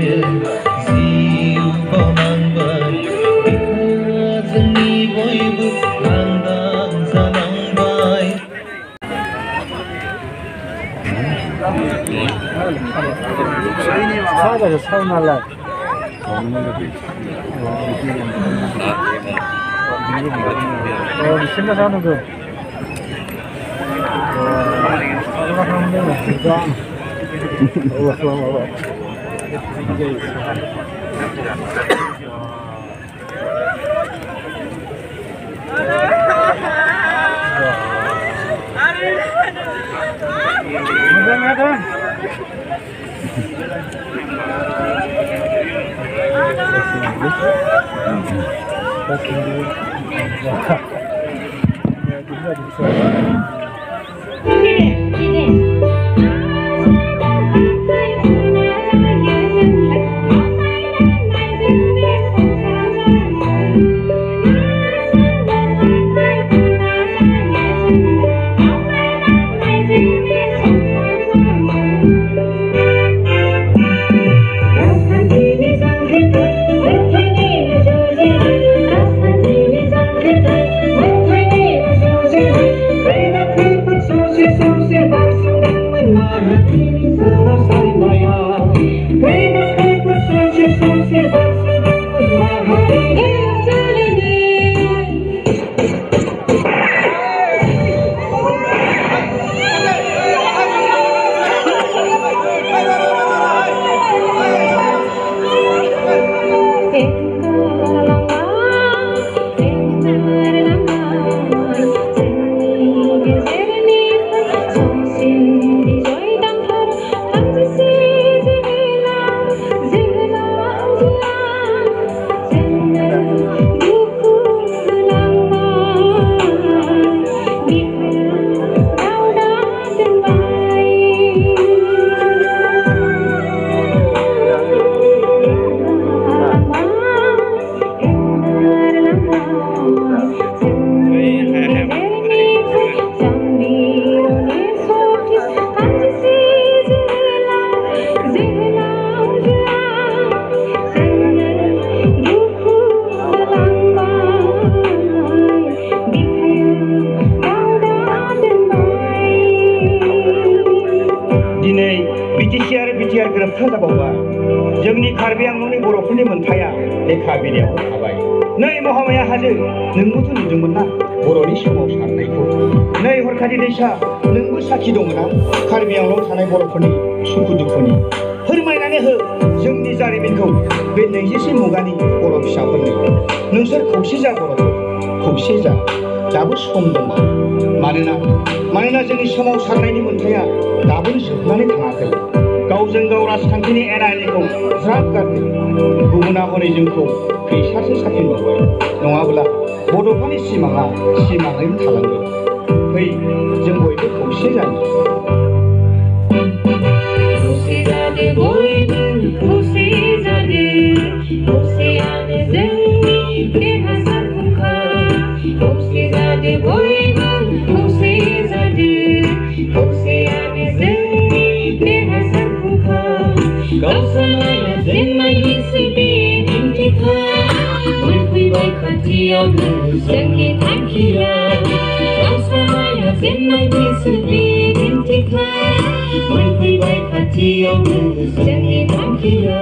जिउ बावनांबाय बिखा जोंनि बयबो लांदां जालांबाय 사다가 사우나라 생각하는 거 생각하는 거 진짜 बिटिआर गोरोबथा जाबावबाय जोंनि कार्बि आंलंनि बर'फोरनि मोनथाया लेखा बिलाइयाव थाबाय नै महामाया हाजो नोंबोथ' नुदोंमोन ना बर'नि सोमावसारनायखौ नै हरखानि दैसा नोंबो साखि दंना कार्बि आंलं थानाय बर'फोरनि सुखु दुखुनि फोरमायनानै हो जोंनि जारिमिनखौ बे 20th मुगानि बर' फिसाफोरनो नोंसोर खौसे जा बर'फोर खौसे जा दाबो सम दंबावो मानोना जोंनि सोमावसारनायनि मोनथाया दाबो जोबनानै थाङाखै गावजों गाव राजखान्थिनि एना एनिखौ ज्राब गारदों गुबुना हनै जोंखौ खैसारसो साफिनबावबाय नङाब्ला बड'फानि सिमाङैनो थालांगोन फै जों बयबो खौसे जायो खौसे जादो बयबो खौसे जादो खौसेयानो जोंनि देरहासार फुंखा खौसे जादो बयबो खौसे जादो खौसेयानो जोंनि देरहासार फुंखा गावसानाया जेननाय बिसि बे दिन्थिखा मोनफैबाय खाथियावनो जोंनि थांखिया गावसानाया जेननाय बिसि बे दिन्थिखा मोनफैबाय खाथियावनो जोंनि थांखिया